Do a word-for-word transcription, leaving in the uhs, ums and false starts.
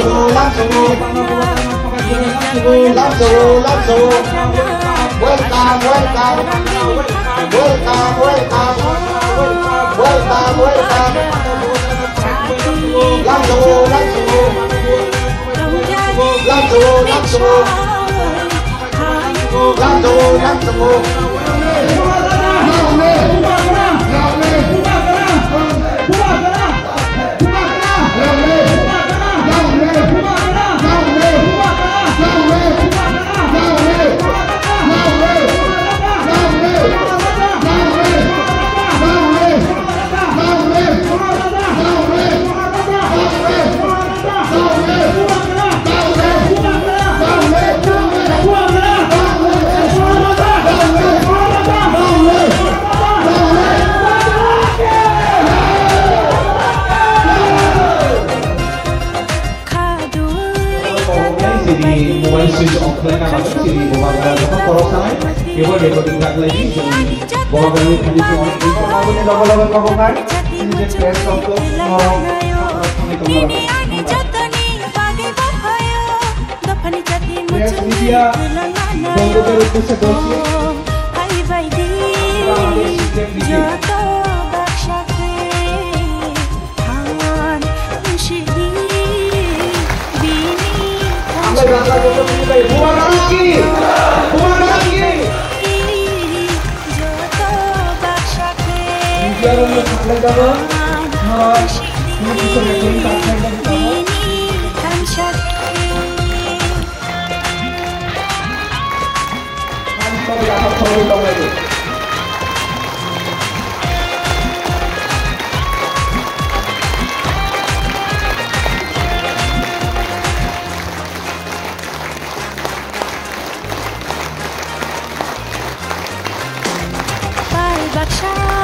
Welcome, welcome. Welcome, welcome. Welcome, welcome. Sini mobile switch off khlai na bagwi sini Bubagra joto korok sanai ebo recording kha khlai di, sini Bubagra ni thani sini aboni logo logo kobo khai sini je press rok to norok thani tongma rok. Press media bondho khe rwkhe se dosi. Pai baksa